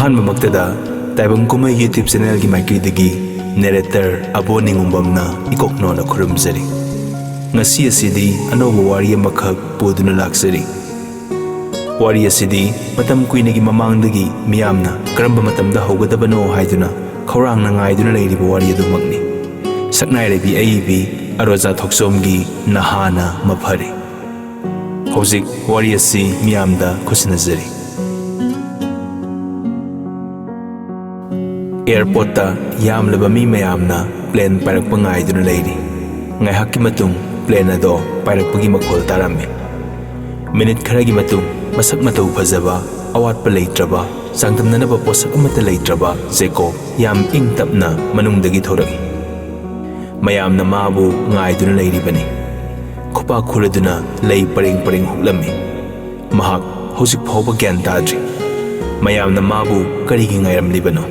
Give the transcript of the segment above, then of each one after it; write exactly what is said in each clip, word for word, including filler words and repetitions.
ꯑꯍꯥꯟꯕꯃꯛꯇꯗ ꯇꯥꯏꯕꯪ ꯀꯨꯝꯍꯩ YouTube ꯆꯦꯅꯦꯜꯒꯤ ꯃꯥꯏꯀꯩꯗꯒꯤ ꯅꯦꯔꯦꯇꯔ ꯑꯕꯣ ꯅꯤꯉꯣꯝꯕꯝꯅ ꯏꯀꯣꯛꯅꯣꯅ ꯈꯨꯔꯨꯝꯖꯔꯤ꯫ ꯉꯁꯤ ꯑꯁꯤꯗꯤ ꯑꯅꯧꯕ ꯋꯥꯔꯤ ꯑꯃꯈꯛ ꯄꯨꯗꯨꯅ ꯂꯥꯛꯆꯔꯤ꯫ ꯋꯥꯔꯤ ꯑꯁꯤꯗꯤ ꯃꯇꯝ ꯀꯨꯏꯅꯒꯤ ꯃꯃꯥꯡꯗꯒꯤ ꯃꯤꯌꯥꯝꯅ ꯀꯔꯝꯕ ꯃꯇꯝꯗ ꯍꯧꯒꯗꯕꯅꯣ ꯍꯥꯏꯗꯨꯅ ꯈꯧꯔꯥꯡꯅ ꯉꯥꯏꯗꯨꯅ ꯂꯩꯔꯤꯕ ꯋꯥꯔꯤ ꯑꯗꯨꯃꯛꯅꯤ꯫ ꯁꯛꯅꯥꯏꯔꯕꯤ ꯑꯏꯕꯤ ꯑꯔꯣꯖꯥ ꯊꯣꯛꯆꯣꯝꯒꯤ ꯅꯍꯥꯅ ꯃꯐꯔꯦ꯫ ꯍꯧꯖꯤꯛ ꯋꯥꯔꯤ ꯑꯁꯤ ꯃꯤꯌꯥꯝꯗ ꯈꯨꯠꯁꯤꯟꯅꯖꯔꯤ꯫ ꯑꯦꯌꯔꯄꯣꯔꯠꯇ ꯌꯥꯝꯂꯕ ꯃꯤ ꯃꯌꯥꯝꯅ ꯄ꯭ꯂꯦꯟ ꯄꯥꯏꯔꯛꯄ ꯉꯥꯏꯗꯨꯅ ꯂꯩꯔꯤ꯫ ꯉꯥꯏꯍꯥꯛꯀꯤ ꯃꯇꯨꯡ ꯄ꯭ꯂꯦꯟ ꯑꯗꯣ ꯄꯥꯏꯔꯛꯄꯒꯤ ꯃꯈꯣꯜ ꯇꯥꯔꯝꯃꯤ꯫ ꯃꯤꯅꯤꯠ ꯈꯔꯒꯤ ꯃꯇꯨꯡ ꯃꯁꯛ ꯃꯇꯧ ꯐꯖꯕ, ꯑꯋꯥꯠꯄ ꯂꯩꯇ꯭ꯔꯕ, ꯆꯥꯡꯗꯝꯅꯅꯕ ꯄꯣꯠꯁꯛ ꯑꯃꯠꯇ ꯂꯩꯇ꯭ꯔꯕ ꯖꯦꯀꯣꯕ ꯌꯥꯝ ꯏꯪ ꯇꯞꯅ ꯃꯅꯨꯡꯗꯒꯤ ꯊꯣꯔꯛꯏ꯫ ꯃꯌꯥꯝꯅ ꯃꯥꯕꯨ ꯉꯥꯏꯗꯨꯅ ꯂꯩꯔꯤꯕꯅꯤ꯫ ꯈꯨꯄꯥꯛ ꯈꯨꯔꯗꯨꯅ ꯂꯩ ꯄꯔꯦꯡ ꯄꯔꯦꯡ ꯍꯨꯛꯂꯝꯃꯤ꯫ ꯃꯍꯥꯛ ꯍꯧꯖꯤꯛ ꯐꯥꯎꯕ ꯒ꯭ꯌꯥꯟ ꯇꯥꯗ꯭ꯔꯤ꯫ ꯃꯌꯥꯝꯅ ꯃꯥꯕꯨ ꯀꯔꯤꯒꯤ ꯉꯥꯏꯔꯝꯂꯤꯕꯅꯣ?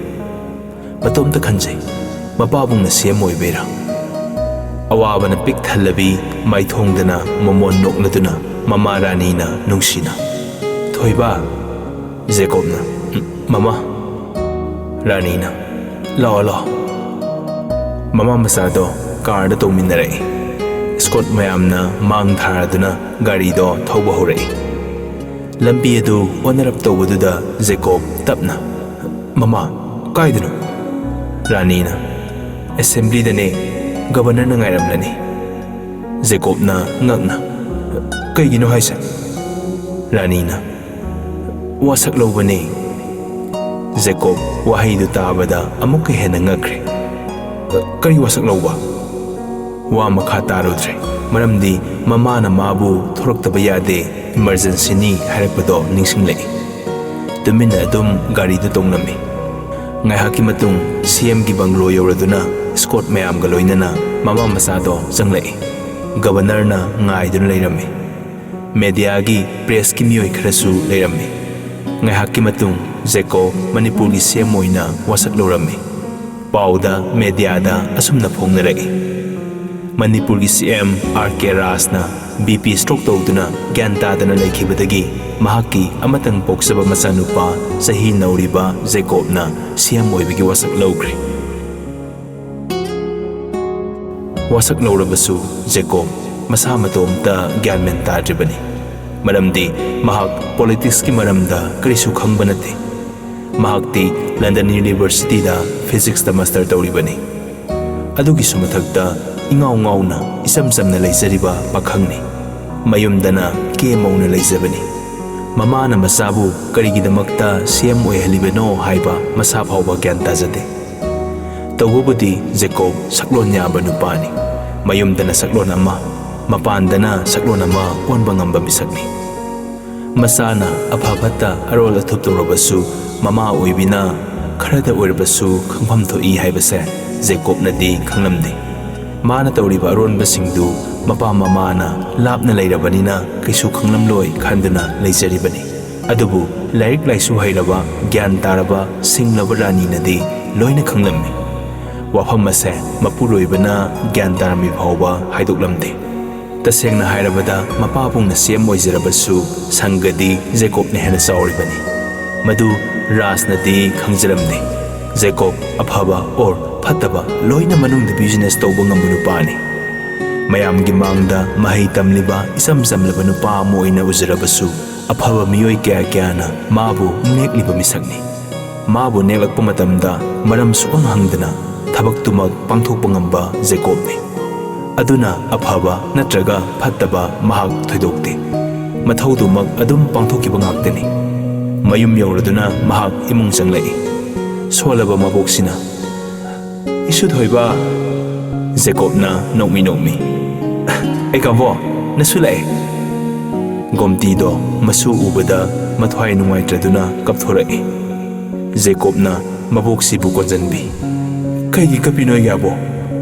ꯃꯇꯣꯝꯇ ꯈꯟꯖꯩ, ꯃꯄꯥꯕꯨꯡꯅ ꯁꯤ ꯑꯦꯝ ꯑꯣꯏꯕꯩꯔꯥ? ꯑꯋꯥꯕꯅ ꯄꯤꯛ ꯊꯜꯂꯕꯤ ꯃꯥꯏꯊꯣꯡꯗꯅ ꯃꯃꯣꯟ ꯅꯣꯛꯂꯗꯨꯅ ꯃꯃꯥ ꯔꯥꯅꯤꯅ ꯅꯨꯡꯁꯤꯅ, "ꯊꯣꯏꯕ!" ꯖꯦꯀꯣꯕꯅ, "ꯎꯝ, ꯃꯃꯥ!" ꯔꯥꯅꯤꯅ, "ꯂꯥꯛꯑꯣ, ꯂꯥꯛꯑꯣ!" ꯃꯃꯥ ꯃꯆꯥꯗꯣ ꯀꯥꯔꯗ ꯇꯣꯡꯃꯤꯟꯅꯔꯛꯏ꯫ ꯏꯁꯀꯣꯠ ꯃꯌꯥꯝꯅ ꯃꯥꯡ ꯊꯥꯔꯗꯨꯅ ꯒꯥꯔꯤꯗꯣ ꯊꯧꯕ ꯍꯧꯔꯛꯏ꯫ ꯂꯝꯕꯤ ꯑꯗꯨ ꯑꯣꯟꯅꯔꯞ ꯇꯧꯕꯗꯨꯗ ꯖꯦꯀꯣꯕ ꯇꯞꯅ, "ꯃꯃꯥ, ꯀꯥꯏꯗꯅꯣ?" ꯔꯥꯅꯤꯅ, "ꯑꯦꯁꯦꯝꯕ꯭ꯂꯤꯗꯅꯦ, ꯒꯕꯔꯅꯔꯅ ꯉꯥꯏꯔꯝꯂꯅꯤ꯫" ꯖꯦꯀꯣꯕꯅ ꯉꯛꯅ, "ꯀꯩꯒꯤꯅꯣ ꯍꯥꯏꯁꯦ?" ꯔꯥꯅꯤꯅ, "ꯋꯥꯁꯛ ꯂꯧꯕꯅꯦ꯫" ꯖꯦꯀꯣꯕ ꯋꯥꯍꯩꯗꯨ ꯇꯥꯕꯗ ꯑꯃꯨꯛꯀ ꯍꯦꯟꯅ ꯉꯛꯈ꯭ꯔꯦ꯫ "ꯀꯔꯤ ꯋꯥꯁꯛ ꯂꯧꯕ?" ꯋꯥ ꯃꯈꯥ ꯇꯥꯔꯨꯗ꯭ꯔꯦ, ꯃꯔꯝꯗꯤ ꯃꯃꯥꯅ ꯃꯥꯕꯨ "ꯊꯣꯔꯛꯇꯕ ꯌꯥꯗꯦ, ꯏꯃꯔꯖꯦꯟꯁꯤꯅꯤ" ꯍꯥꯏꯔꯛꯄꯗꯣ ꯅꯤꯡꯁꯤꯡꯂꯛꯏ꯫ ꯇꯨꯃꯤꯟꯅ ꯑꯗꯨꯝ ꯒꯥꯔꯤꯗꯨ ꯇꯣꯡꯂꯝꯃꯤ꯫ ꯉꯥꯏꯍꯥꯛꯀꯤ ꯃꯇꯨꯡ ꯁꯤ ꯑꯦꯝꯒꯤ ꯕꯪꯒ꯭ꯂꯣ ꯌꯧꯔꯗꯨꯅ ꯏꯁꯀꯣꯠ ꯃꯌꯥꯝꯒ ꯂꯣꯏꯅꯅ ꯃꯃꯥ ꯃꯆꯥꯗꯣ ꯆꯪꯂꯛꯏ꯫ ꯒꯕꯔꯅꯔꯅ ꯉꯥꯏꯗꯨꯅ ꯂꯩꯔꯝꯃꯤ꯫ ꯃꯦꯗꯤꯌꯥꯒꯤ ꯄ꯭ꯔꯦꯁꯀꯤ ꯃꯤꯑꯣꯏ ꯈꯔꯁꯨ ꯂꯩꯔꯝꯃꯤ꯫ ꯉꯥꯏꯍꯥꯛꯀꯤ ꯃꯇꯨꯡ ꯖꯦꯀꯣꯕ ꯃꯅꯤꯄꯨꯔꯒꯤ ꯁꯤ ꯑꯦꯝ ꯑꯣꯏꯅ ꯋꯥꯁꯛ ꯂꯧꯔꯝꯃꯤ꯫ ꯄꯥꯎꯗ ꯃꯦꯗꯤꯌꯥꯗ ꯑꯁꯨꯝꯅ ꯐꯣꯡꯅꯔꯛꯏ, "ꯃꯅꯤꯄꯨꯔꯒꯤ ꯁꯤ ꯑꯦꯝ ꯑꯥꯔ ꯀꯦ ꯔꯥꯖꯅ ꯕꯤ ꯄꯤ ꯁ꯭ꯇ꯭ꯔꯣꯛ ꯇꯧꯗꯨꯅ ꯒ꯭ꯌꯥꯟ ꯇꯥꯗꯅ ꯂꯩꯈꯤꯕꯗꯒꯤ ꯃꯍꯥꯛꯀꯤ ꯑꯃꯇꯪ ꯄꯣꯛꯆꯕ ꯃꯆꯥꯅꯨꯄꯥ ꯆꯍꯤ ꯅꯧꯔꯤꯕ ꯖꯦꯀꯣꯕꯅ ꯁꯤ ꯑꯦꯝ ꯑꯣꯏꯕꯒꯤ ꯋꯥꯁꯛ ꯂꯧꯈ꯭ꯔꯦ꯫ ꯋꯥꯁꯛ ꯂꯧꯔꯕꯁꯨ ꯖꯦꯀꯣꯕ ꯃꯁꯥ ꯃꯇꯣꯝꯇ ꯒ꯭ꯌꯥꯟ ꯃꯦꯟ ꯇꯥꯗ꯭ꯔꯤꯕꯅꯤ꯫ ꯃꯔꯝꯗꯤ ꯃꯍꯥꯛ ꯄꯣꯂꯤꯇꯤꯛꯁꯀꯤ ꯃꯔꯝꯗ ꯀꯔꯤꯁꯨ ꯈꯪꯕ ꯅꯠꯇꯦ꯫ ꯃꯍꯥꯛꯇꯤ ꯂꯟꯗꯟ ꯌꯨꯅꯤꯚꯔꯁꯤꯇꯤꯗ ꯐꯤꯖꯤꯛꯁꯇ ꯃꯥꯁꯇꯔ ꯇꯧꯔꯤꯕꯅꯤ꯫ ꯑꯗꯨꯒꯤꯁꯨ ꯃꯊꯛꯇ ꯏꯉꯥꯎ ꯉꯥꯎꯅ ꯏꯆꯝ ꯆꯝꯅ ꯂꯩꯖꯔꯤꯕ ꯄꯥꯈꯪꯅꯤ꯫ ꯃꯌꯨꯝꯗꯅ ꯀꯦ ꯃꯧꯅ ꯂꯩꯖꯕꯅꯤ꯫ ꯃꯃꯥꯅ ꯃꯆꯥꯕꯨ ꯀꯔꯤꯒꯤꯗꯃꯛꯇ ꯁꯤ ꯑꯦꯝ ꯑꯣꯏꯍꯜꯂꯤꯕꯅꯣ ꯍꯥꯏꯕ ꯃꯁꯥ ꯐꯥꯎꯕ ꯒ꯭ꯌꯥꯟ ꯇꯥꯖꯗꯦ꯫ ꯇꯧꯕꯕꯨꯗꯤ ꯖꯦꯀꯣꯕ ꯁꯛꯂꯣꯟ ꯌꯥꯕ ꯅꯨꯄꯥꯅꯤ꯫ ꯃꯌꯨꯝꯗꯅ ꯁꯛꯂꯣꯟ ꯑꯃ, ꯃꯄꯥꯟꯗꯅ ꯁꯛꯂꯣꯟ ꯑꯃ ꯑꯣꯟꯕ ꯉꯝꯕ ꯃꯤꯁꯛꯅꯤ꯫ ꯃꯆꯥꯅ ꯑꯐ ꯐꯠꯇ ꯑꯔꯣꯜ ꯑꯊꯨꯞ ꯇꯧꯔꯕꯁꯨ ꯃꯃꯥ ꯑꯣꯏꯕꯤꯅ ꯈꯔꯗ ꯑꯣꯏꯔꯕꯁꯨ ꯈꯪꯐꯝ ꯊꯣꯛꯏ ꯍꯥꯏꯕꯁꯦ ꯖꯦꯀꯣꯕꯅꯗꯤ ꯈꯪꯂꯝꯗꯦ꯫ ꯃꯥꯅ ꯇꯧꯔꯤꯕ ꯑꯔꯣꯟꯕꯁꯤꯡꯗꯨ ꯃꯄꯥ ꯃꯃꯥꯅ ꯂꯥꯞꯅ ꯂꯩꯔꯕꯅꯤꯅ ꯀꯩꯁꯨ ꯈꯪꯂꯝꯂꯣꯏ ꯈꯟꯗꯨꯅ ꯂꯩꯖꯔꯤꯕꯅꯤ꯫ ꯑꯗꯨꯕꯨ ꯂꯥꯏꯔꯤꯛ ꯂꯥꯏꯁꯨ ꯍꯩꯔꯕ, ꯒ꯭ꯌꯥꯟ ꯇꯥꯔꯕ, ꯁꯤꯡꯂꯕ ꯔꯥꯅꯤꯅꯗꯤ ꯂꯣꯏꯅ ꯈꯪꯂꯝꯃꯤ꯫ ꯋꯥꯐꯝ ꯑꯁꯦ ꯃꯄꯨꯔꯣꯏꯕꯅ ꯒ꯭ꯌꯥꯟ ꯇꯥꯔꯝꯃꯤ ꯐꯥꯎꯕ ꯍꯥꯏꯗꯣꯛꯂꯝꯗꯦ꯫ ꯇꯁꯦꯡꯅ ꯍꯥꯏꯔꯕꯗ, ꯃꯄꯥꯕꯨꯡꯅ ꯁꯤ ꯑꯦꯝ ꯑꯣꯏꯖꯔꯕꯁꯨ ꯁꯪꯒꯗꯤ ꯖꯦꯀꯣꯕꯅ ꯍꯦꯟꯅ ꯆꯥꯎꯔꯤꯕꯅꯤ꯫ ꯃꯗꯨ ꯔꯥꯖꯅꯗꯤ ꯈꯪꯖꯔꯝꯗꯦ꯫ ꯖꯦꯀꯣꯕ ꯑꯐꯕ ꯑꯣꯔ ꯐꯠꯇꯕ ꯂꯣꯏꯅ ꯃꯅꯨꯡꯗ ꯕꯤꯖꯤꯅꯦꯁ ꯇꯧꯕ ꯉꯝꯕ ꯅꯨꯄꯥꯅꯤ꯫ ꯃꯌꯥꯝꯒꯤ ꯃꯥꯡꯗ ꯃꯍꯩ ꯇꯝꯂꯤꯕ ꯏꯆꯝ ꯆꯝꯂꯕ ꯅꯨꯄꯥ ꯑꯃ ꯑꯣꯏꯅ ꯎꯖꯔꯕꯁꯨ, ꯑꯐꯕ ꯃꯤꯑꯣꯏ ꯀꯌꯥ ꯀꯌꯥꯅ ꯃꯥꯕꯨ ꯅꯦꯛꯂꯤꯕ ꯃꯤꯁꯛꯅꯤ꯫ ꯃꯥꯕꯨ ꯅꯦꯛꯂꯛꯄ ꯃꯇꯝꯗ ꯃꯔꯝ ꯁꯨꯈꯪ ꯍꯪꯗꯅ ꯊꯕꯛꯇꯨꯃꯛ ꯄꯥꯡꯊꯣꯛꯄ ꯉꯝꯕ ꯖꯦꯀꯣꯕꯅꯤ꯫ ꯑꯗꯨꯅ ꯑꯐꯕ ꯅꯠꯇ꯭ꯔꯒ ꯐꯠꯇꯕ ꯃꯍꯥꯛ ꯊꯣꯏꯗꯣꯛꯇꯦ꯫ ꯃꯊꯧꯗꯨꯃꯛ ꯑꯗꯨꯝ ꯄꯥꯡꯊꯣꯛꯈꯤꯕ ꯉꯥꯛꯇꯅꯤ꯫ ꯃꯌꯨꯝ ꯌꯧꯔꯗꯨꯅ ꯃꯍꯥꯛ ꯏꯃꯨꯡ ꯆꯪꯂꯛꯏ꯫ ꯁꯣꯜꯂꯕ ꯃꯕꯣꯛꯁꯤꯅ, "ꯏꯁꯨ ꯊꯣꯏꯕ!" ꯖꯦꯀꯣꯕꯅ ꯅꯣꯛꯃꯤ ꯅꯣꯛꯃꯤ, "ꯑꯩ ꯀꯥꯕꯣ, ꯅꯁꯨ ꯂꯥꯛꯑꯦ!" ꯒꯣꯝꯇꯤꯗꯣ ꯃꯁꯨ ꯎꯕꯗ ꯃꯊ꯭ꯋꯥꯏ ꯅꯨꯡꯉꯥꯏꯇ꯭ꯔꯗꯨꯅ ꯀꯞꯊꯣꯔꯛꯏ꯫ ꯖꯦꯀꯣꯕꯅ ꯃꯕꯣꯛꯁꯤꯕꯨ ꯀꯣꯟꯖꯟꯕꯤ, "ꯀꯩꯒꯤ ꯀꯞꯄꯤꯅꯣ, ꯑꯩꯒꯤ ꯑꯕꯣꯛ?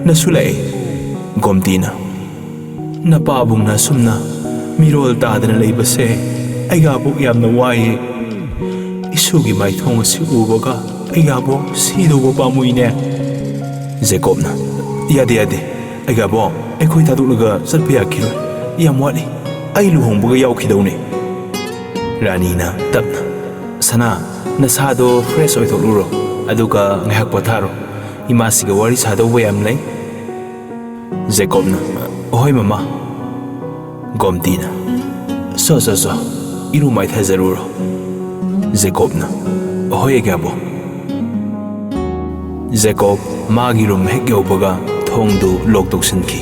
ꯅꯁꯨ ꯂꯥꯛꯑꯦ!" ꯒꯣꯝꯇꯤꯅ, "ꯅꯄꯥꯕꯨꯡꯅ ꯑꯁꯨꯝꯅ ꯃꯤꯔꯣꯜ ꯇꯥꯗꯅ ꯂꯩꯕꯁꯦ ꯑꯩꯒꯤ ꯑꯕꯣꯛ ꯌꯥꯝꯅ ꯋꯥꯏꯌꯦ꯫ ꯏꯁꯨꯒꯤ ꯃꯥꯏꯊꯣꯡ ꯑꯁꯤ ꯎꯕꯒ ꯑꯩꯒꯤ ꯑꯕꯣꯛ ꯁꯤꯗꯧꯕ ꯄꯥꯝꯃꯨꯏꯅꯦ꯫" ꯖꯦꯀꯣꯕꯅ, "ꯌꯥꯗꯦ, ꯌꯥꯗꯦ꯫ ꯑꯩꯒꯤ ꯑꯕꯣꯛ ꯑꯩꯈꯣꯏ ꯊꯥꯗꯣꯛꯂꯒ ꯆꯠꯄ ꯌꯥꯈꯤꯔꯣꯏ꯫ ꯌꯥꯝ ꯋꯥꯠꯂꯤ꯫ ꯑꯩ ꯂꯨꯍꯣꯡꯕꯒ ꯌꯥꯎꯈꯤꯗꯧꯅꯦ꯫" ꯔꯥꯅꯤꯅ ꯇꯞꯅ, "ꯁꯅꯥ, ꯅꯁꯥꯗꯣ ꯐ꯭ꯔꯦꯁ ꯑꯣꯏꯊꯣꯛꯂꯨꯔꯣ, ꯑꯗꯨꯒ ꯉꯥꯏꯍꯥꯛ ꯄꯣꯊꯥꯔꯣ꯫ ꯏꯃꯥꯁꯤꯒ ꯋꯥꯔꯤ ꯁꯥꯗꯧꯕ ꯌꯥꯝ ꯂꯩ꯫" ꯖꯦꯀꯣꯕꯅ, "ꯑꯍꯣꯏ ꯃꯃꯥ꯫" ꯒꯣꯝꯇꯤꯅ, "ꯁꯣ ꯁꯣ ꯁꯣ, ꯏꯔꯨ ꯃꯥꯏꯊꯖꯔꯨꯔꯣ꯫" ꯖꯦꯀꯣꯕꯅ, "ꯑꯍꯣꯏ ꯑꯒ꯭ꯌꯥꯕꯣ꯫" ꯖꯦꯀꯣꯕ ꯃꯥꯒꯤ ꯔꯨꯝ ꯍꯦꯛ ꯌꯧꯕꯒ ꯊꯣꯡꯗꯨ ꯂꯣꯛ ꯇꯧꯁꯤꯟꯈꯤ,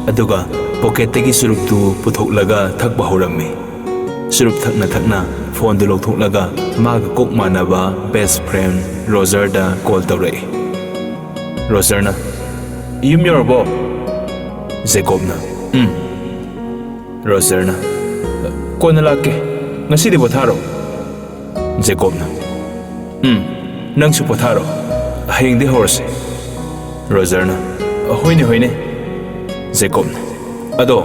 ꯑꯗꯨꯒ ꯄꯣꯀꯦꯠꯇꯒꯤ ꯆꯨꯔꯨꯞꯇꯨ ꯄꯨꯊꯣꯛꯂꯒ ꯊꯛꯄ ꯍꯧꯔꯝꯃꯤ꯫ ꯆꯨꯔꯨꯞ ꯊꯛꯅ ꯊꯛꯅ ꯐꯣꯟꯗꯨ ꯂꯧꯊꯣꯛꯂꯒ ꯃꯥꯒ ꯀꯣꯛ ꯃꯥꯟꯅꯕ ꯕꯦꯁ ꯐ꯭ꯔꯦꯟ ꯔꯣꯖꯔꯗ ꯀꯣꯜ ꯇꯧꯔꯛꯏ꯫ ꯔꯣꯖꯔꯅ, "ꯌꯨꯝ ꯌꯧꯔꯕꯣ?" ꯖꯦꯀꯣꯕꯅ, "ꯎꯝ꯫" ꯔꯣꯖꯔꯅ, "ꯀꯣꯟꯅ ꯂꯥꯛꯀꯦ, ꯉꯁꯤꯗꯤ ꯄꯣꯊꯥꯔꯣ꯫" ꯖꯦꯀꯣꯕꯅ, "ꯎꯝ, ꯅꯪꯁꯨ ꯄꯣꯊꯥꯔꯣ, ꯍꯌꯦꯡꯗꯤ ꯍꯧꯔꯁꯦ꯫" ꯔꯣꯖꯔꯅ, "ꯍꯣꯏꯅꯦ, ꯍꯣꯏꯅꯦ꯫" ꯖꯦꯀꯣꯕꯅ, "ꯑꯗꯣ,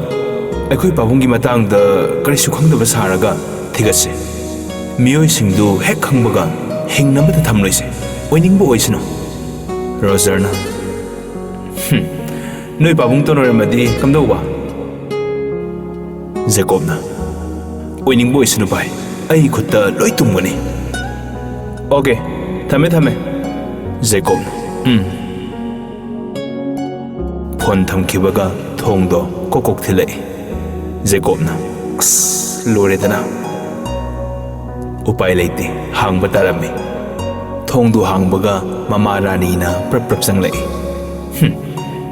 ꯑꯩꯈꯣꯏ ꯄꯥꯕꯨꯡꯒꯤ ꯃꯇꯥꯡꯗ ꯀꯔꯤꯁꯨ ꯈꯪꯗꯕ ꯁꯥꯔꯒ ꯊꯤꯒꯠꯁꯦ꯫ ꯃꯤꯑꯣꯏꯁꯤꯡꯗꯨ ꯍꯦꯛ ꯈꯪꯕꯒ ꯍꯤꯡꯅꯕꯗ ꯊꯝꯂꯣꯏꯁꯦ, ꯑꯣꯏꯅꯤꯡꯕ ꯑꯣꯏꯁꯅꯨ꯫" ꯔꯣꯖꯔꯅ, "ꯍꯨꯝ, ꯅꯣꯏ ꯄꯥꯕꯨꯡꯇꯣꯟ ꯑꯣꯏꯔꯝꯃꯗꯤ ꯀꯝꯗꯧꯕ?" ꯖꯦꯀꯣꯕꯅ, "ꯑꯣꯏꯅꯤꯡꯕ ꯑꯣꯏꯁꯅꯨ ꯚꯥꯏ, ꯑꯩ ꯈꯨꯠꯇ ꯂꯣꯏ ꯇꯨꯝꯒꯅꯤ꯫" "ꯑꯣꯀꯦ, ꯊꯝꯃꯦ, ꯊꯝꯃꯦ꯫" ꯖꯦꯀꯣꯕꯅ, "ꯎꯝ꯫" ꯐꯣꯟ ꯊꯝꯈꯤꯕꯒ ꯊꯣꯡꯗꯣ ꯀꯣꯛ ꯀꯣꯛ ꯊꯤꯜꯂꯛꯏ꯫ ꯖꯦꯀꯣꯕꯅ, "ꯑꯁ, ꯂꯣꯏꯔꯦꯗꯅ꯫" ꯎꯄꯥꯏ ꯂꯩꯇꯦ, ꯍꯥꯡꯕ ꯇꯥꯔꯝꯃꯤ꯫ ꯊꯣꯡꯗꯨ ꯍꯥꯡꯕꯒ ꯃꯃꯥ ꯔꯥꯅꯤꯅ ꯄ꯭ꯔꯞ ꯄ꯭ꯔꯞ ꯆꯪꯂꯛꯏ꯫ "ꯍꯨꯝ,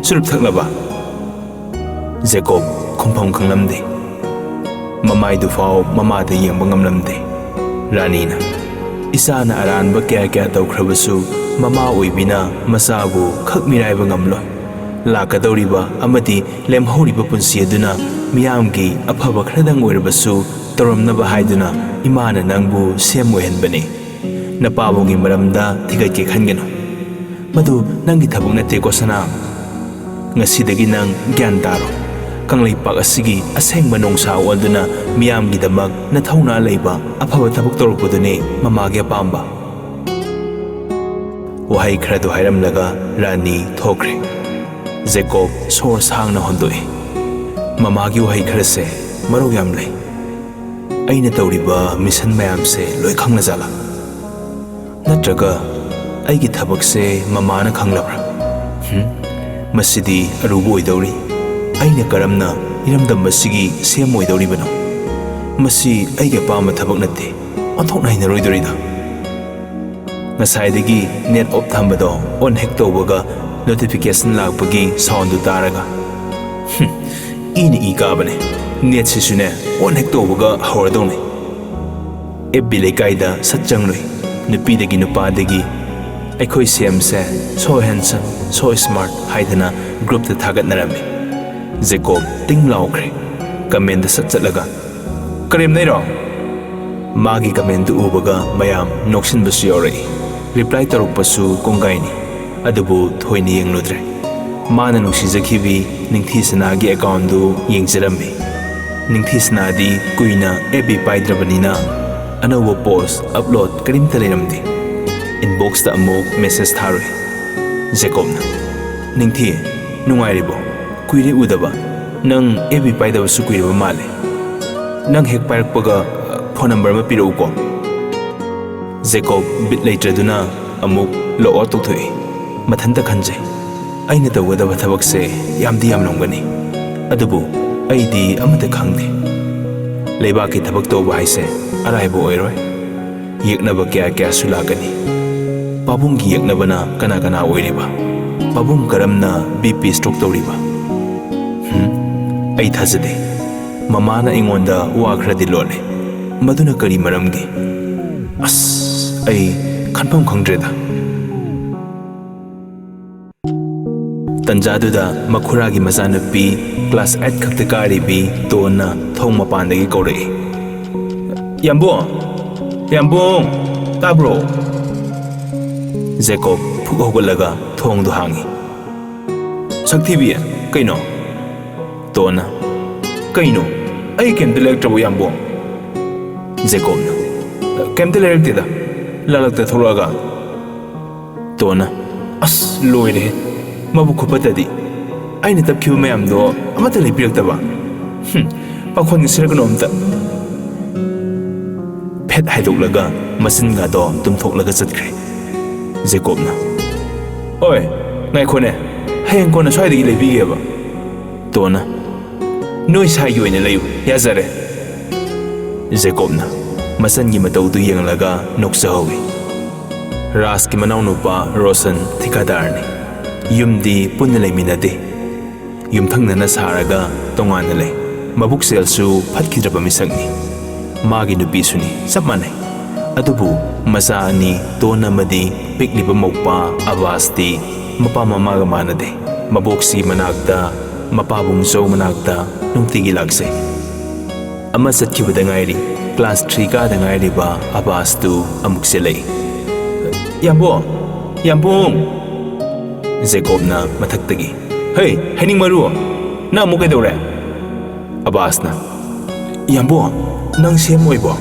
ꯆꯨꯔꯨꯞ ꯊꯛꯂꯕ?" ꯖꯦꯀꯣꯕ ꯈꯨꯝꯐꯝ ꯈꯪꯂꯝꯗꯦ꯫ ꯃꯃꯥꯏꯗꯨꯐꯥꯎ ꯃꯃꯥꯗ ꯌꯦꯡꯕ ꯉꯝꯂꯝꯗꯦ꯫ ꯔꯥꯅꯤꯅ, "ꯏꯆꯥꯅ ꯑꯔꯥꯟꯕ ꯀꯌꯥ ꯀꯌꯥ ꯇꯧꯈ꯭ꯔꯕꯁꯨ ꯃꯃꯥ ꯑꯣꯏꯕꯤꯅ ꯃꯆꯥꯕꯨ ꯈꯛ ꯃꯤꯔꯥꯏꯕ ꯉꯝꯂꯣꯏ꯫ ꯂꯥꯛꯀꯗꯧꯔꯤꯕ ꯑꯃꯗꯤ ꯂꯦꯝꯍꯧꯔꯤꯕ ꯄꯨꯟꯁꯤ ꯑꯗꯨꯅ ꯃꯤꯌꯥꯝꯒꯤ ꯑꯐꯕ ꯈꯔꯗꯪ ꯑꯣꯏꯔꯕꯁꯨ ꯇꯧꯔꯝꯅꯕ ꯍꯥꯏꯗꯨꯅ ꯏꯃꯥꯅ ꯅꯪꯕꯨ ꯁꯦꯝ ꯑꯣꯏꯍꯟꯕꯅꯤ꯫ ꯅꯄꯥꯕꯨꯡꯒꯤ ꯃꯔꯝꯗ ꯊꯤꯒꯠꯀꯦ ꯈꯟꯒꯅꯨ꯫ ꯃꯗꯨ ꯅꯪꯒꯤ ꯊꯕꯛ ꯅꯠꯇꯦꯀꯣ ꯁꯅꯥ꯫ ꯉꯁꯤꯗꯒꯤ ꯅꯪ ꯒ꯭ꯌꯥꯟ ꯇꯥꯔꯣ꯫ ꯀꯪꯂꯩꯄꯥꯛ ꯑꯁꯤꯒꯤ ꯑꯁꯦꯡꯕ ꯅꯣꯡꯁꯥ ꯑꯣꯟꯗꯨꯅ ꯃꯤꯌꯥꯝꯒꯤꯗꯃꯛ ꯅꯊꯧꯅꯥ ꯂꯩꯕ ꯑꯐꯕ ꯊꯕꯛ ꯇꯧꯔꯛꯄꯗꯨꯅꯤ ꯃꯃꯥꯒꯤ ꯑꯄꯥꯝꯕ꯫" ꯋꯥꯍꯩ ꯈꯔꯗꯨ ꯍꯥꯏꯔꯝꯂꯒ ꯔꯥꯅꯤ ꯊꯣꯛꯈ꯭ꯔꯦ꯫ ꯖꯦꯀꯣꯕ ꯁꯣꯔ ꯁꯥꯡꯅ ꯍꯣꯟꯗꯣꯛꯏ꯫ ꯃꯃꯥꯒꯤ ꯋꯥꯍꯩ ꯈꯔꯁꯦ ꯃꯔꯧ ꯌꯥꯝ ꯂꯩ꯫ ꯑꯩꯅ ꯇꯧꯔꯤꯕ ꯃꯤꯁꯟ ꯃꯌꯥꯝꯁꯦ ꯂꯣꯏ ꯈꯪꯂꯖꯥꯠꯂꯥ? ꯅꯠꯇ꯭ꯔꯒ ꯑꯩꯒꯤ ꯊꯕꯛꯁꯦ ꯃꯃꯥꯅ ꯈꯪꯂꯕ꯭ꯔꯥ? ꯍꯨꯝ? ꯃꯁꯤꯗꯤ ꯑꯔꯨꯕ ꯑꯣꯏꯗꯧꯔꯤ꯫ ꯑꯩꯅ ꯀꯔꯝꯅ ꯏꯔꯝꯗꯝ ꯑꯁꯤꯒꯤ ꯁꯤ ꯑꯦꯝ ꯑꯣꯏꯗꯧꯔꯤꯕꯅꯣ? ꯃꯁꯤ ꯑꯩꯒꯤ ꯑꯄꯥꯝꯕ ꯊꯕꯛ ꯅꯠꯇꯦ꯫ ꯑꯣꯟꯊꯣꯛꯅ ꯍꯩꯅꯔꯣꯏꯗꯧꯔꯤꯗ꯫ ꯉꯁꯥꯏꯗꯒꯤ net off ꯊꯝꯕꯗꯣ on ꯍꯦꯛ ꯇꯧꯕꯒ notification ꯂꯥꯛꯄꯒꯤ soundꯗꯨ ꯇꯥꯔꯒ, ꯍꯨꯝ, ꯏꯅ ꯏ ꯀꯥꯕꯅꯦ꯫ Netꯁꯤꯁꯨꯅꯦ on ꯍꯦꯛ ꯇꯧꯕꯒ ꯍꯧꯔꯗꯧꯅꯤ꯫ F B ꯂꯩꯀꯥꯏꯗ ꯁꯠ ꯆꯪꯂꯨꯏ꯫ ꯅꯨꯄꯤꯗꯒꯤ ꯅꯨꯄꯥꯗꯒꯤ "ꯑꯩꯈꯣꯏ ꯁꯤ ꯑꯦꯝꯁꯦ so handsome, so smart" ꯍꯥꯏꯗꯅ groupꯇ ꯊꯥꯒꯠꯅꯔꯝꯃꯤ꯫ ꯖꯦꯀꯣꯕ ꯇꯤꯡ ꯂꯥꯎꯈ꯭ꯔꯦ꯫ Commentꯇ ꯁꯠ ꯆꯠꯂꯒ, "ꯀꯔꯦꯝꯅꯩꯔꯣ?" ꯃꯥꯒꯤ commentꯗꯨ ꯎꯕꯒ ꯃꯌꯥꯝ ꯅꯣꯛꯁꯤꯟꯕꯁꯨ ꯌꯥꯎꯔꯛꯏ꯫ Reply ꯇꯧꯔꯛꯄꯁꯨ ꯀꯣꯡꯒꯥꯏꯅꯤ꯫ ꯑꯗꯨꯕꯨ ꯊꯣꯏꯅ ꯌꯦꯡꯂꯨꯗ꯭ꯔꯦ꯫ ꯃꯥꯅ ꯅꯨꯡꯁꯤꯖꯈꯤꯕꯤ ꯅꯤꯡꯊꯤ ꯁꯅꯥꯒꯤ accountꯗꯨ ꯌꯦꯡꯖꯔꯝꯃꯤ꯫ ꯅꯤꯡꯊꯤ ꯁꯅꯥꯗꯤ ꯀꯨꯏꯅ F B ꯄꯥꯏꯗ꯭ꯔꯕꯅꯤꯅ ꯑꯅꯧꯕ post upload ꯀꯔꯤꯝꯇ ꯂꯩꯔꯝꯗꯦ꯫ Inboxꯇ ꯑꯃꯨꯛ message ꯊꯥꯔꯨꯏ꯫ ꯖꯦꯀꯣꯕꯅ, "ꯅꯤꯡꯊꯤ, ꯅꯨꯡꯉꯥꯏꯔꯤꯕꯣ? ꯀꯨꯏꯔꯦ ꯎꯗꯕ꯫ ꯅꯪ F B ꯄꯥꯏꯗꯕꯁꯨ ꯀꯨꯏꯔꯕ ꯃꯥꯜꯂꯦ꯫ ꯅꯪ ꯍꯦꯛ ꯄꯥꯏꯔꯛꯄꯒ phone number ꯑꯃ ꯄꯤꯔꯛꯎꯀꯣ꯫" ꯖꯦꯀꯣꯕ ꯕꯤꯠ ꯂꯩꯇ꯭ꯔꯗꯨꯅ ꯑꯃꯨꯛ log out ꯇꯧꯊꯣꯛꯏ꯫ ꯃꯊꯟꯇ ꯈꯟꯖꯩ, "ꯑꯩꯅ ꯇꯧꯒꯗꯕ ꯊꯕꯛꯁꯦ ꯌꯥꯝꯗꯤ ꯌꯥꯝꯂꯝꯒꯅꯤ, ꯑꯗꯨꯕꯨ ꯑꯩꯗꯤ ꯑꯃꯠꯇ ꯈꯪꯗꯦ꯫ ꯂꯩꯕꯥꯛꯀꯤ ꯊꯕꯛ ꯇꯧꯕ ꯍꯥꯏꯁꯦ ꯑꯔꯥꯏꯕ ꯑꯣꯏꯔꯣꯏ꯫ ꯌꯦꯛꯅꯕ ꯀꯌꯥ ꯀꯌꯥꯁꯨ ꯂꯥꯛꯀꯅꯤ꯫ ꯄꯥꯕꯨꯡꯒꯤ ꯌꯦꯛꯅꯕꯅ ꯀꯅꯥ ꯀꯅꯥ ꯑꯣꯏꯔꯤꯕ? ꯄꯥꯕꯨꯡ ꯀꯔꯝꯅ B P stroke ꯇꯧꯔꯤꯕ? ꯍꯨꯝ? ꯑꯩ ꯊꯥꯖꯗꯦ꯫ ꯃꯃꯥꯅ ꯑꯩꯉꯣꯟꯗ ꯋꯥ ꯈꯔꯗꯤ ꯂꯣꯠꯂꯦ꯫ ꯃꯗꯨꯅ ꯀꯔꯤ ꯃꯔꯝꯒꯤ? ꯑꯁ, ꯑꯩ ꯈꯟꯐꯝ ꯈꯪꯗ꯭ꯔꯦꯗ꯫" ꯇꯟꯖꯥꯗꯨꯗ ꯃꯈꯨꯔꯥꯒꯤ ꯃꯆꯥꯅꯨꯄꯤ class eight ꯈꯛꯇ ꯀꯥꯔꯤꯕꯤ ꯇꯣꯟꯅ ꯊꯣꯡ ꯃꯄꯥꯟꯗꯒꯤ ꯀꯧꯔꯛꯏ, "ꯌꯥꯝꯕꯨꯡ! ꯌꯥꯝꯕꯨꯡ! ꯇꯥꯕ꯭ꯔꯣ?" ꯖꯦꯀꯣꯕ ꯐꯨꯛ ꯍꯧꯒꯠꯂꯒ ꯊꯣꯡꯗꯨ ꯍꯥꯡꯉꯤ꯫ "ꯁꯛꯊꯤꯕꯤ, ꯀꯩꯅꯣ?" ꯇꯣꯟꯅ, "ꯀꯩꯅꯣ? ꯑꯩ ꯀꯩꯝꯇ ꯂꯩꯔꯛꯇ꯭ꯔꯕꯣ, ꯌꯥꯝꯕꯨꯡ?" ꯖꯦꯀꯣꯕꯅ, "ꯀꯩꯝꯇ ꯂꯩꯔꯛꯇꯦꯗ, ꯂꯥꯂꯛꯇ ꯊꯣꯛꯂꯛꯑꯒ꯫" ꯇꯣꯟꯅ, "ꯑꯁ, ꯂꯣꯏꯔꯦꯍꯦ, ꯃꯕꯨꯛ ꯈꯨꯐꯠꯇꯗꯤ꯫ ꯑꯩꯅ ꯇꯞꯈꯤꯕ ꯃꯌꯥꯝꯗꯣ ꯑꯃꯠꯇ ꯂꯩꯕꯤꯔꯛꯇꯕ꯫ ꯍꯨꯝ, ꯄꯥꯈꯣꯟꯒ ꯁꯤꯔꯛꯀꯅꯨ ꯑꯝꯇ꯫" ꯍꯦꯠ ꯍꯥꯏꯗꯣꯛꯂꯒ ꯃꯆꯤꯟꯒꯗꯣ ꯇꯨꯝꯊꯣꯛꯂꯒ ꯆꯠꯈ꯭ꯔꯦ꯫ ꯖꯦꯀꯣꯕꯅ, "ꯑꯣꯏ, ꯉꯥꯏꯈꯣꯅꯦ, ꯍꯌꯦꯡ ꯀꯣꯟꯅ ꯁ꯭ꯋꯥꯏꯗꯒꯤ ꯂꯩꯕꯤꯒꯦꯕ꯫" ꯇꯣꯟꯅ, "ꯅꯣꯏ ꯁꯥꯏꯒꯤ ꯑꯣꯏꯅ ꯂꯩꯌꯨ, ꯌꯥꯖꯔꯦ꯫" ꯖꯦꯀꯣꯕꯅ ꯃꯆꯟꯒꯤ ꯃꯇꯧꯗꯨ ꯌꯦꯡꯂꯒ ꯅꯣꯛꯆꯍꯧꯏ꯫ ꯔꯥꯖꯀꯤ ꯃꯅꯥꯎꯅꯨꯄꯥ ꯔꯣꯁꯟ ꯊꯤꯀꯥꯗꯥꯔꯅꯤ꯫ ꯌꯨꯝꯗꯤ ꯄꯨꯟꯅ ꯂꯩꯃꯤꯟꯅꯗꯦ꯫ ꯌꯨꯝꯊꯪꯅꯅ ꯁꯥꯔꯒ ꯇꯣꯉꯥꯟꯅ ꯂꯩ꯫ ꯃꯕꯨꯛꯆꯦꯜꯁꯨ ꯐꯠꯈꯤꯗ꯭ꯔꯕ ꯃꯤꯁꯛꯅꯤ꯫ ꯃꯥꯒꯤ ꯅꯨꯄꯤꯁꯨꯅꯤ, ꯆꯞ ꯃꯥꯟꯅꯩ꯫ ꯑꯗꯨꯕꯨ ꯃꯆꯥ ꯑꯅꯤ, ꯇꯣꯟ ꯑꯃꯗꯤ ꯄꯤꯛꯂꯤꯕ ꯃꯧꯄꯥ ꯑꯕꯥꯁꯇꯤ ꯃꯄꯥ ꯃꯃꯥꯒ ꯃꯥꯟꯅꯗꯦ꯫ ꯃꯕꯣꯛꯁꯤ ꯃꯅꯥꯛꯇ, ꯃꯄꯥꯕꯨꯡꯖꯧ ꯃꯅꯥꯛꯇ ꯅꯨꯡꯇꯤꯒꯤ ꯂꯥꯛꯆꯩ꯫ ꯑꯃ ꯆꯠꯈꯤꯕꯗ ꯉꯥꯏꯔꯤ, ꯀ꯭ꯂꯥꯁ ꯊ꯭ꯔꯤ ꯀꯥꯗ ꯉꯥꯏꯔꯤꯕ ꯑꯕꯥꯁꯇꯨ ꯑꯃꯨꯛ ꯆꯦꯜꯂꯛꯏ꯫ "ꯌꯥꯝꯕꯨꯡ! ꯌꯥꯝꯕꯨꯡ!" ꯖꯦꯀꯣꯕꯅ ꯃꯊꯛꯇꯒꯤ, "ꯍꯩ, ꯍꯩꯅꯤꯡ ꯃꯔꯨ! ꯅꯪ ꯑꯃꯨꯛ ꯀꯩꯗꯧꯔꯦ?" ꯑꯕꯥꯁꯅ, "ꯌꯥꯝꯕꯨꯡ, ꯅꯪ ꯁꯦꯝ ꯑꯣꯏꯕꯣ?"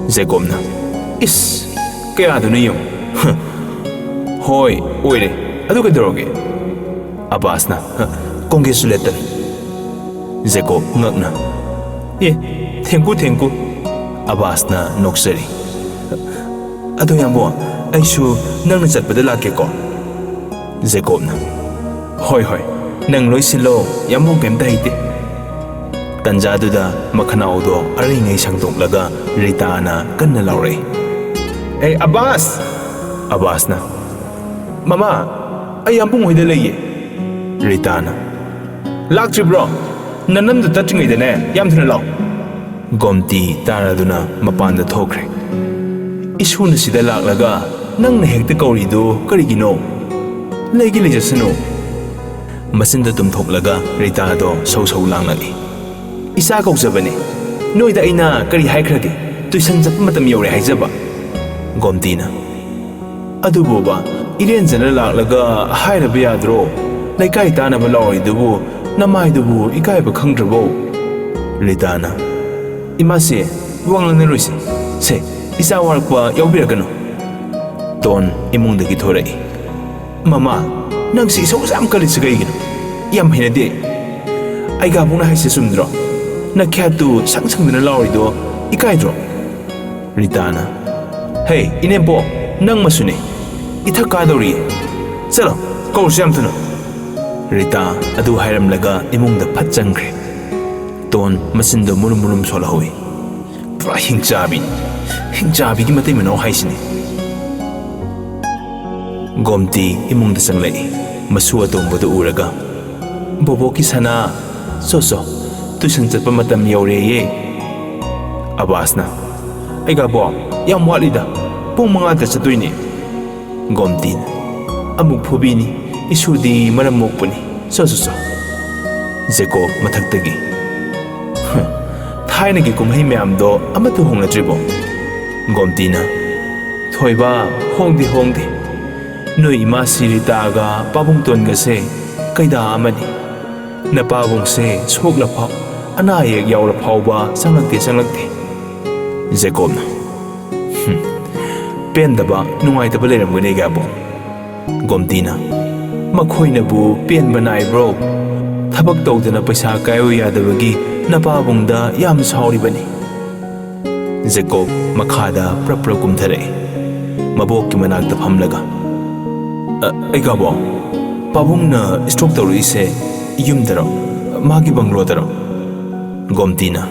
ꯖꯦꯀꯣꯕꯅ, "ꯏꯁ, ꯀꯌꯥꯗꯨꯅ ꯌꯦꯡꯉꯨ꯫ ꯍ, ꯍꯣꯏ, ꯑꯣꯏꯔꯦ꯫ ꯑꯗꯨ ꯀꯩꯗꯧꯔꯒꯦ?" ꯑꯕꯥꯁꯅ, "ꯍ, congratulate ꯇꯅꯤ꯫" ꯖꯦꯀꯣꯕ ꯉꯛꯅ, "ꯑꯦ, thank you, thank you꯫" ꯑꯕꯥꯁꯅ ꯅꯣꯛꯆꯔꯤ꯫ "ꯑꯗꯣ ꯌꯥꯝꯕꯨꯡ, ꯑꯩꯁꯨ ꯅꯪꯅ ꯆꯠꯄꯗ ꯂꯥꯛꯀꯦꯀꯣ?" ꯖꯦꯀꯣꯕꯅ, "ꯍꯣꯏ, ꯍꯣꯏ, ꯅꯪ ꯂꯣꯏ ꯁꯤꯜꯂꯣ, ꯌꯥꯝꯕꯨꯡ ꯀꯩꯝꯇ ꯍꯩꯇꯦ꯫" ꯇꯟꯖꯥꯗꯨꯗ ꯃꯈꯅꯥꯎꯗꯣ ꯑꯔꯩꯉꯩ ꯁꯪꯗꯣꯛꯂꯒ ꯔꯤꯇꯥꯅ ꯀꯟꯅ ꯂꯥꯎꯔꯛꯏ, "ꯑꯦ, ꯑꯕꯥꯁ!" ꯑꯕꯥꯁꯅ, "ꯃꯃꯥ, ꯑꯩ ꯌꯥꯝꯕꯨꯡ ꯍꯣꯏꯗ ꯂꯩꯌꯦ꯫" ꯔꯤꯇꯥꯅ, "ꯂꯥꯛꯇ꯭ꯔꯤꯕ꯭ꯔꯣ? ꯅꯅꯝꯗꯨ ꯇꯠꯇ꯭ꯔꯤꯉꯩꯗꯅꯦ, ꯌꯥꯝ ꯊꯨꯅ ꯂꯥꯛꯑꯣ꯫" ꯒꯣꯝꯇꯤ ꯇꯥꯔꯗꯨꯅ ꯃꯄꯥꯟꯗ ꯊꯣꯛꯈ꯭ꯔꯦ꯫ "ꯏꯁꯨꯅ ꯁꯤꯗ ꯂꯥꯛꯂꯒ ꯅꯪꯅ ꯍꯦꯛꯇ ꯀꯧꯔꯤꯗꯨ ꯀꯔꯤꯒꯤꯅꯣ? ꯂꯩꯒꯤ ꯂꯩꯖꯁꯅꯨ꯫" ꯃꯆꯤꯟꯗ ꯇꯨꯝꯊꯣꯛꯂꯒ ꯔꯤꯇꯥꯗꯣ ꯁꯧ ꯁꯧ ꯂꯥꯡꯂꯛꯏ꯫ "ꯏꯆꯥ ꯀꯧꯖꯕꯅꯦ꯫ ꯅꯣꯏꯗ ꯑꯩꯅ ꯀꯔꯤ ꯍꯥꯏꯈ꯭ꯔꯒꯦ? ꯇꯨꯏꯁꯟ ꯆꯠꯄ ꯃꯇꯝ ꯌꯧꯔꯦ ꯍꯥꯏꯖꯕ꯫" ꯒꯣꯝꯇꯤꯅ, "ꯑꯗꯨꯕꯨꯕ, ꯏꯔꯦꯟꯖꯅ ꯂꯥꯛꯂꯒ ꯍꯥꯏꯔꯕ ꯌꯥꯗ꯭ꯔꯣ? ꯂꯩꯀꯥꯏ ꯇꯥꯅꯕ ꯂꯥꯎꯔꯤꯗꯨꯕꯨ ꯅꯃꯥꯏꯗꯨꯕꯨ ꯏꯀꯥꯏꯕ ꯈꯪꯗ꯭ꯔꯕꯣ?" ꯔꯤꯇꯥꯅ, "ꯏꯃꯥꯁꯦ, ꯋꯥ ꯉꯥꯡꯅꯔꯣꯏꯁꯦ꯫ ꯁꯦ, ꯏꯆꯥ ꯋꯥꯔꯛꯄ ꯌꯥꯎꯕꯤꯔꯛꯀꯅꯨ꯫" ꯇꯣꯟ ꯏꯃꯨꯡꯗꯒꯤ ꯊꯣꯔꯛꯏ꯫ "ꯃꯃꯥ, ꯅꯪꯁꯤ ꯏꯁꯧ ꯌꯥꯝ ꯀꯜꯂꯤꯁꯤ ꯀꯩꯒꯤꯅꯣ? ꯌꯥꯝ ꯍꯩꯅꯗꯦ꯫ ꯑꯩꯒꯥꯕꯨꯡꯅ ꯍꯥꯏꯁꯦ ꯆꯨꯝꯗ꯭ꯔꯣ? ꯅꯈ꯭ꯌꯥꯠꯇꯨ ꯁꯪ ꯁꯪꯗꯅ ꯂꯥꯎꯔꯤꯗꯣ ꯏꯀꯥꯏꯗ꯭ꯔꯣ?" ꯔꯤꯇꯥꯅ, "ꯍꯦ, ꯏꯅꯦꯝꯄꯣꯛ, ꯅꯪ ꯃꯁꯨꯅꯤ꯫ ꯏꯊꯛ ꯀꯥꯗꯧꯔꯤ꯫ ꯆꯠꯂꯣ, ꯀꯧꯔꯨꯁꯤ ꯌꯥꯝ ꯊꯨꯅ꯫" ꯔꯤꯇꯥ ꯑꯗꯨ ꯍꯥꯏꯔꯝꯂꯒ ꯏꯃꯨꯡꯗ ꯐꯠ ꯆꯪꯈ꯭ꯔꯦ꯫ ꯇꯣꯟ ꯃꯆꯤꯟꯗꯣ ꯃꯨꯔꯨꯝ ꯃꯨꯔꯨꯝ ꯁꯣꯜꯍꯧꯏ꯫ ꯄꯨꯔꯥ ꯍꯤꯡꯆꯥꯕꯤꯅꯤ꯫ ꯍꯤꯡꯆꯥꯕꯤꯒꯤ ꯃꯇꯩ ꯃꯅꯥꯎ ꯍꯥꯏꯁꯤꯅꯤ꯫ ꯒꯣꯝꯇꯤ ꯏꯃꯨꯡꯗ ꯆꯪꯂꯛꯏ꯫ ꯃꯁꯨ ꯑꯇꯣꯝꯕꯗꯨ ꯎꯔꯒ, "ꯕꯣꯕꯣꯛꯀꯤ ꯁꯅꯥ, ꯆꯣ ꯆꯣ, ꯇꯨꯏꯁꯟ ꯆꯠꯄ ꯃꯇꯝ ꯌꯧꯔꯦꯌꯦ꯫" ꯑꯕꯥꯁꯅ, "ꯑꯩꯒꯥꯕꯣ, ꯌꯥꯝ ꯋꯥꯠꯂꯤꯗ, ꯄꯨꯡ ꯃꯉꯥꯗ ꯆꯠꯇꯣꯏꯅꯦ꯫" ꯒꯣꯝꯇꯤꯅ, "ꯑꯃꯨꯛ ꯐꯨꯕꯤꯅꯤ, ꯏꯁꯨꯗꯤ ꯃꯔꯝ ꯃꯣꯛꯄꯅꯤ, ꯆꯣ ꯆꯣ ꯆꯣ꯫" ꯖꯦꯀꯣꯕ ꯃꯊꯛꯇꯒꯤ, "ꯍꯨꯝ, ꯊꯥꯏꯅꯒꯤ ꯀꯨꯝꯍꯩ ꯃꯌꯥꯝꯗꯣ ꯑꯃꯠꯇ ꯍꯣꯡꯅꯗ꯭ꯔꯤꯕꯣ?" ꯒꯣꯝꯇꯤꯅ, "ꯊꯣꯏꯕ, ꯍꯣꯡꯗꯦ ꯍꯣꯡꯗꯦ꯫ ꯅꯣꯏ ꯏꯃꯥ ꯁꯤꯔꯤꯇꯥꯒ ꯄꯥꯕꯨꯡꯇꯣꯟꯒꯁꯦ ꯀꯩꯗꯥ ꯑꯃꯅꯤ꯫ ꯅꯄꯥꯕꯨꯡꯁꯦ ꯁꯣꯛꯂ ꯐꯥꯎ, ꯑꯅꯥ ꯑꯌꯦꯛ ꯌꯥꯎꯔ ꯐꯥꯎꯕ ꯆꯪꯂꯛꯇꯦ, ꯆꯪꯂꯛꯇꯦ꯫" ꯖꯦꯀꯣꯕꯅ, "ꯍꯨꯝ, ꯄꯦꯟꯗꯕ, ꯅꯨꯡꯉꯥꯏꯇꯕ ꯂꯩꯔꯝꯒꯅꯤ, ꯑꯩꯒꯥꯕꯣ꯫" ꯒꯣꯝꯇꯤꯅ, "ꯃꯈꯣꯏꯅꯕꯨ ꯄꯦꯟꯕ ꯅꯥꯏꯕ꯭ꯔꯣ? ꯊꯕꯛ ꯇꯧꯗꯅ ꯄꯩꯁꯥ ꯀꯥꯏꯌꯨ ꯌꯥꯗꯕꯒꯤ ꯅꯄꯥꯕꯨꯡꯗ ꯌꯥꯝ ꯁꯥꯎꯔꯤꯕꯅꯤ꯫" ꯖꯦꯀꯣꯕ ꯃꯈꯥꯗ ꯄ꯭ꯔꯞ ꯄ꯭ꯔꯞ ꯀꯨꯝꯊꯔꯛꯏ꯫ ꯃꯕꯣꯛꯀꯤ ꯃꯅꯥꯛꯇ ꯐꯝꯂꯒ, "ꯑ, ꯑꯩꯒꯥꯕꯣ, ꯄꯥꯕꯨꯡꯅ stroke ꯇꯧꯔꯛꯏꯁꯦ ꯌꯨꯝꯗꯔꯣ? ꯃꯥꯒꯤ ꯕꯪꯒ꯭ꯂꯣꯗꯔꯣ?" ꯒꯣꯝꯇꯤꯅ,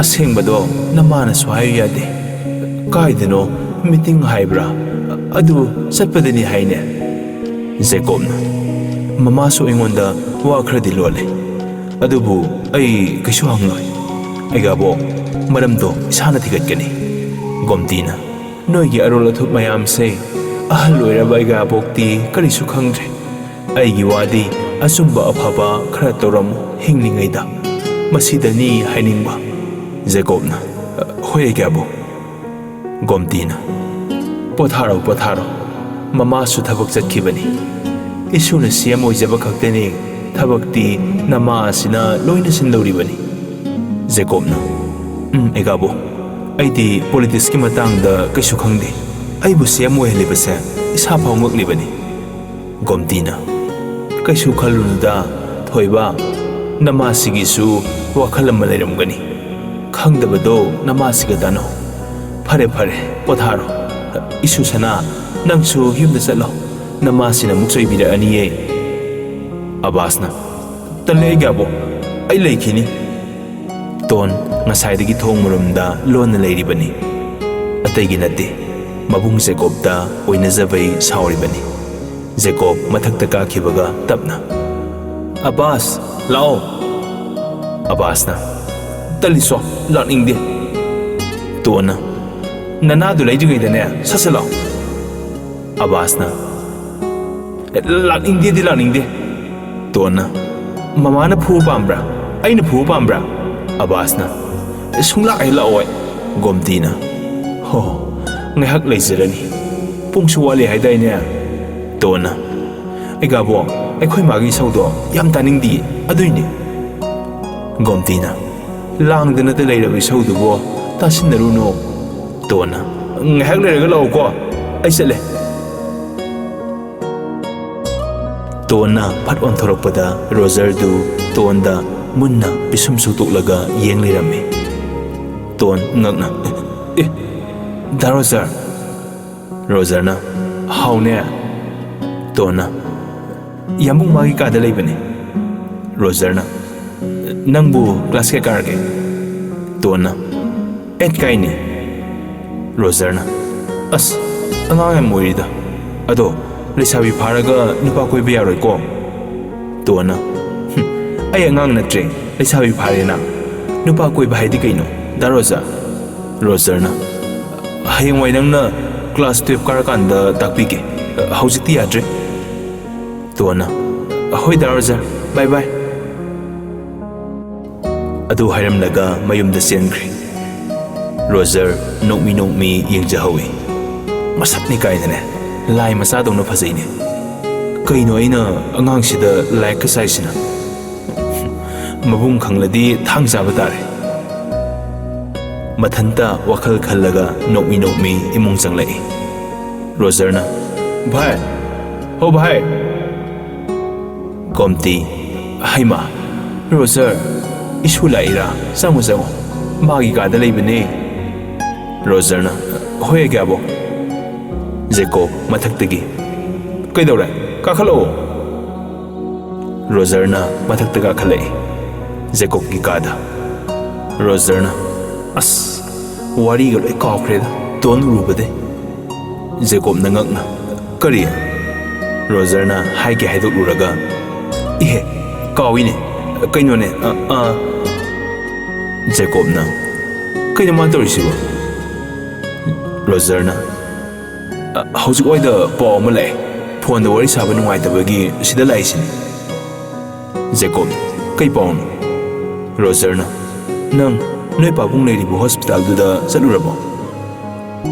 "ꯑꯁꯦꯡꯕꯗꯣ ꯅꯃꯥꯅꯁꯨ ꯍꯥꯏꯌꯨ ꯌꯥꯗꯦ꯫ ꯀꯥꯏꯗꯅꯣ meeting ꯍꯥꯏꯕ꯭ꯔꯥ? ꯑꯗꯨ ꯆꯠꯄꯗꯅꯤ ꯍꯥꯏꯅꯦ꯫" ꯖꯦꯀꯣꯕꯅ, "ꯃꯃꯥꯁꯨ ꯑꯩꯉꯣꯟꯗ ꯋꯥ ꯈꯔꯗꯤ ꯂꯣꯜꯂꯦ꯫ ꯑꯗꯨꯕꯨ ꯑꯩ ꯀꯩꯁꯨ ꯍꯪꯂꯣꯏ꯫ ꯑꯩꯒꯥꯕꯣꯛ, ꯃꯔꯝꯗꯣ ꯏꯁꯥꯅ ꯊꯤꯒꯠꯀꯅꯤ꯫" ꯒꯣꯝꯇꯤꯅ, "ꯅꯣꯏꯒꯤ ꯑꯔꯣꯜ ꯑꯊꯨꯞ ꯃꯌꯥꯝꯁꯦ ꯑꯍꯜ ꯑꯣꯏꯔꯕ ꯑꯩꯒꯥꯕꯣꯛꯇꯤ ꯀꯔꯤꯁꯨ ꯈꯪꯗ꯭ꯔꯦ꯫ ꯑꯩꯒꯤ ꯋꯥꯗꯤ ꯑꯆꯨꯝꯕ ꯑꯐꯕ ꯈꯔ ꯇꯧꯔꯝꯃꯨ ꯍꯤꯡꯂꯤꯉꯩꯗ꯫ ꯃꯁꯤꯗꯅꯤ ꯍꯥꯏꯅꯤꯡꯕ꯫" ꯖꯦꯀꯣꯕꯅ, "ꯍꯣꯏ, ꯑꯩꯒꯥꯕꯣꯛ꯫" ꯒꯣꯝꯇꯤꯅ, "ꯄꯣꯊꯥꯔꯣ, ꯄꯣꯊꯥꯔꯣ꯫ ꯃꯃꯥꯁꯨ ꯊꯕꯛ ꯆꯠꯈꯤꯕꯅꯤ꯫ ꯏꯁꯨꯅ ꯁꯤ ꯑꯦꯝ ꯑꯣꯏꯖꯕ ꯈꯛꯇꯅꯤ, ꯊꯕꯛꯇꯤ ꯅꯃꯥ ꯑꯁꯤꯅ ꯂꯣꯏꯅ ꯁꯤꯟꯗꯧꯔꯤꯕꯅꯤ꯫" ꯖꯦꯀꯣꯕꯅ, "ꯎꯝ, ꯑꯩꯒꯥꯕꯣꯛ, ꯑꯩꯗꯤ politics ꯀꯤ ꯃꯇꯥꯡꯗ ꯀꯩꯁꯨ ꯈꯪꯗꯦ꯫ ꯑꯩꯕꯨ ꯁꯤ ꯑꯦꯝ ꯑꯣꯏꯍꯜꯂꯤꯕꯁꯦ ꯏꯁꯥ ꯐꯥꯎ ꯉꯛꯂꯤꯕꯅꯤ꯫" ꯒꯣꯝꯇꯤꯅ, "ꯀꯩꯁꯨ ꯈꯜꯂꯨꯅꯨꯗ, ꯊꯣꯏꯕ꯫ ꯅꯃꯥꯁꯤꯒꯤꯁꯨ ꯋꯥꯈꯜ ꯑꯃ ꯂꯩꯔꯝꯒꯅꯤ꯫ ꯈꯪꯗꯕꯗꯣ ꯅꯃꯥꯁꯤꯒ ꯇꯥꯟꯅꯧ꯫ "ꯐꯔꯦ, ꯐꯔꯦ, ꯄꯣꯊꯥꯔꯣ꯫ ꯏꯁꯨ ꯁꯅꯥ, ꯅꯪꯁꯨ ꯌꯨꯝꯗ ꯆꯠꯂꯣ꯫ ꯅꯃꯥꯁꯤꯅ ꯑꯃꯨꯛ ꯆꯩꯕꯤꯔꯛꯑꯅꯤꯌꯦ꯫" ꯑꯕꯥꯁꯅ, "ꯇꯜꯂꯦ ꯑꯩꯒꯤ ꯑꯕꯣꯛ, ꯑꯩ ꯂꯩꯈꯤꯅꯤ꯫" ꯇꯣꯟ ꯉꯁꯥꯏꯗꯒꯤ ꯊꯣꯡ ꯃꯔꯨꯝꯗ ꯂꯣꯟꯅ ꯂꯩꯔꯤꯕꯅꯤ꯫ ꯑꯇꯩꯒꯤ ꯅꯠꯇꯦ, ꯃꯕꯨꯡ ꯖꯦꯀꯣꯕꯇ ꯑꯣꯏꯅꯖꯕꯩ ꯁꯥꯎꯔꯤꯕꯅꯤ꯫ ꯖꯦꯀꯣꯕ ꯃꯊꯛꯇ ꯀꯥꯈꯤꯕꯒ ꯇꯞꯅ, "ꯑꯕꯥꯁ, ꯂꯥꯛꯑꯣ꯫" ꯑꯕꯥꯁꯅ, "ꯇꯜꯂꯤꯁꯣ, ꯂꯥꯛꯅꯤꯡꯗꯦ꯫" ꯇꯣꯟꯅ, "ꯅꯅꯥꯗꯨ ꯂꯩꯗ꯭ꯔꯤꯉꯩꯗꯅꯦ, ꯁꯠ ꯁꯠ ꯂꯥꯛꯑꯣ꯫" ꯑꯕꯥꯁꯅ, "ꯂꯥꯛꯅꯤꯡꯗꯦꯗꯤ ꯂꯥꯛꯅꯤꯡꯗꯦ꯫" ꯇꯣꯟꯅ, "ꯃꯃꯥꯅ ꯐꯨꯕ ꯄꯥꯝꯕ꯭ꯔꯥ? ꯑꯩꯅ ꯐꯨꯕ ꯄꯥꯝꯕ꯭ꯔꯥ?" ꯑꯕꯥꯁꯅ, "ꯁꯨꯡꯂꯥꯛ ꯍꯦꯛ ꯂꯥꯛꯑꯣꯏ꯫" ꯒꯣꯝꯇꯤꯅ, "ꯍꯣ, ꯉꯥꯏꯍꯥꯛ ꯂꯩꯖꯔꯅꯤ꯫ ꯄꯨꯡꯁꯨ ꯋꯥꯠꯂꯤ ꯍꯥꯏꯗꯥꯏꯅꯦ?" ꯇꯣꯟꯅ, "ꯑꯩꯒꯥꯕꯣ, ꯑꯩꯈꯣꯏ ꯃꯥꯒꯤ ꯏꯁꯧꯗꯣ ꯌꯥꯝ ꯇꯥꯅꯤꯡꯗꯤꯌꯦ, ꯑꯗꯨꯏꯅꯦ꯫" ꯒꯣꯝꯇꯤꯅ, "ꯂꯥꯡꯗꯅꯇ ꯂꯩꯔꯕ ꯏꯁꯧꯗꯨꯕꯣ, ꯇꯥꯁꯤꯟꯅꯔꯨꯅꯣ꯫" ꯇꯣꯟꯅ, "ꯉꯥꯏꯍꯥꯛ ꯂꯩꯔꯒ ꯂꯥꯛꯎꯀꯣ, ꯑꯩ ꯆꯠꯂꯦ꯫" ꯇꯣꯟꯅ ꯐꯠ ꯑꯣꯟꯊꯣꯔꯛꯄꯗ ꯔꯣꯖꯔꯗꯨ ꯇꯣꯟꯗ ꯃꯨꯟꯅ ꯄꯤꯁꯨꯝ ꯁꯨꯛꯇꯣꯛꯂꯒ ꯌꯦꯡ ꯂꯩꯔꯝꯃꯤ꯫ ꯇꯣꯟ ꯉꯛꯅ, "ꯑꯦ, ꯗꯥ ꯔꯣꯖꯔ?" ꯔꯣꯖꯔꯅ, "ꯍꯥꯎꯅꯦ?" ꯇꯣꯟꯅ, "ꯌꯥꯝꯕꯨꯡ ꯃꯥꯒꯤ ꯀꯥꯗ ꯂꯩꯕꯅꯦ꯫" ꯔꯣꯖꯔꯅ, "ꯅꯪꯕꯨ ꯀ꯭ꯂꯥꯁ ꯀꯌꯥ ꯀꯥꯔꯒꯦ?" ꯇꯣꯟꯅ, "ꯑꯦꯠ ꯀꯥꯏꯅꯤ꯫" ꯔꯣꯖꯔꯅ, "ꯑꯁ, ꯑꯉꯥꯡ ꯌꯥꯝ ꯑꯣꯏꯔꯤꯗ꯫ ꯑꯗꯣ ꯂꯩꯁꯥꯕꯤ ꯐꯥꯔꯒ ꯅꯨꯄꯥ ꯀꯣꯏꯕ ꯌꯥꯔꯣꯏꯀꯣ?" ꯇꯣꯟꯅ, "ꯍꯨꯝ, ꯑꯩ ꯑꯉꯥꯡ ꯅꯠꯇ꯭ꯔꯦ, ꯂꯩꯁꯥꯕꯤ ꯐꯥꯔꯦꯅ꯫ ꯅꯨꯄꯥ ꯀꯣꯏꯕ ꯍꯥꯏꯗꯤ ꯀꯩꯅꯣ, ꯗꯥ ꯔꯣꯖꯔ?" ꯔꯣꯖꯔꯅ, "ꯍꯌꯦꯡꯋꯥꯏ ꯅꯪꯅ ꯀ꯭ꯂꯥꯁ ꯇꯨꯌꯦꯜꯐ ꯀꯥꯔꯀꯥꯟꯗ ꯇꯥꯛꯄꯤꯒꯦ꯫ ꯍꯧꯖꯤꯛꯇꯤ ꯌꯥꯗ꯭ꯔꯦ꯫" ꯇꯣꯟꯅ, "ꯍꯣꯏ ꯗꯥ ꯔꯣꯖꯔ, ꯕꯥꯏ ꯕꯥꯏ꯫" ꯑꯗꯨ ꯍꯥꯏꯔꯝꯂꯒ ꯃꯌꯨꯝꯗ ꯆꯦꯟꯈ꯭ꯔꯦ꯫ ꯔꯣꯖꯔ ꯅꯣꯛꯃꯤ ꯅꯣꯛꯃꯤ ꯌꯦꯡꯖꯍꯧꯏ꯫ ꯃꯁꯛꯅꯤ ꯀꯥꯏꯅꯅꯦ, ꯂꯥꯏ ꯃꯆꯥꯗꯧꯅ ꯐꯖꯩꯅꯦ꯫ ꯀꯩꯅꯣ ꯑꯩꯅ ꯑꯉꯥꯡꯁꯤꯗ ꯂꯥꯏꯛꯀ ꯆꯥꯏꯁꯤꯅ? ꯃꯕꯨꯡ ꯈꯪꯂꯗꯤ ꯊꯥꯡ ꯆꯥꯕ ꯇꯥꯔꯦ꯫ ꯃꯊꯟꯇ ꯋꯥꯈꯜ ꯈꯜꯂꯒ ꯅꯣꯛꯃꯤ ꯅꯣꯛꯃꯤ ꯏꯃꯨꯡ ꯆꯪꯂꯛꯏ꯫ ꯔꯣꯖꯔꯅ, "ꯚꯥꯏ, ꯍꯣ ꯚꯥꯏ꯫" ꯒꯣꯝꯇꯤ, "ꯍꯩꯃꯥ, ꯔꯣꯖꯔ, ꯏꯁꯨ ꯂꯥꯛꯏꯔꯥ? ꯆꯪꯉꯣ, ꯆꯪꯉꯣ, ꯃꯥꯒꯤ ꯀꯥꯗ ꯂꯩꯕꯅꯦ꯫" ꯔꯣꯖꯔꯅ, "ꯍꯣꯏ, ꯑꯒ꯭ꯌꯥꯕꯣꯛ꯫" ꯖꯦꯀꯣꯕ ꯃꯊꯛꯇꯒꯤ, "ꯀꯩꯗꯧꯔꯦ? ꯀꯥꯈꯠꯂꯛꯑꯣ꯫" ꯔꯣꯖꯔꯅ ꯃꯊꯛꯇ ꯀꯥꯈꯠꯂꯛꯏ꯫ ꯖꯦꯀꯣꯕꯀꯤ ꯀꯥꯗ꯫ ꯔꯣꯖꯔꯅ, "ꯑꯁ, ꯋꯥꯔꯤꯒ ꯂꯣꯏ ꯀꯥꯎꯈ꯭ꯔꯦꯗ, ꯇꯣꯟ ꯎꯔꯨꯕꯗꯩ꯫" ꯖꯦꯀꯣꯕꯅ ꯉꯛꯅ, "ꯀꯔꯤ?" ꯔꯣꯖꯔꯅ ꯍꯥꯏꯒꯦ ꯍꯥꯏꯗꯣꯛꯂꯨꯔꯒ, "ꯏꯍꯦ, ꯀꯥꯎꯏꯅꯦ꯫ ꯀꯩꯅꯣꯅꯦ, ꯑ, ꯑ꯫" ꯖꯦꯀꯣꯕꯅ, "ꯀꯩꯅꯣ ꯃꯥ ꯇꯧꯔꯤꯁꯤꯕꯣ?" ꯔꯣꯖꯔꯅ, "ꯑ, ꯍꯧꯖꯤꯛ ꯋꯥꯏꯗ ꯄꯥꯎ ꯑꯃ ꯂꯥꯛꯑꯦ꯫ ꯐꯣꯟꯗ ꯋꯥꯔꯤ ꯁꯥꯕ ꯅꯨꯡꯉꯥꯏꯇꯕꯒꯤ ꯁꯤꯗ ꯂꯥꯛꯏꯁꯤꯅꯤ꯫" ꯖꯦꯀꯣꯕ, "ꯀꯩ ꯄꯥꯎꯅꯣ?" ꯔꯣꯖꯔꯅ, "ꯅꯪ ꯅꯣꯏ ꯄꯥꯕꯨꯡ ꯂꯩꯔꯤꯕ ꯍꯣꯁꯄꯤꯇꯥꯜꯗꯨꯗ ꯆꯠꯂꯨꯔꯕꯣ?"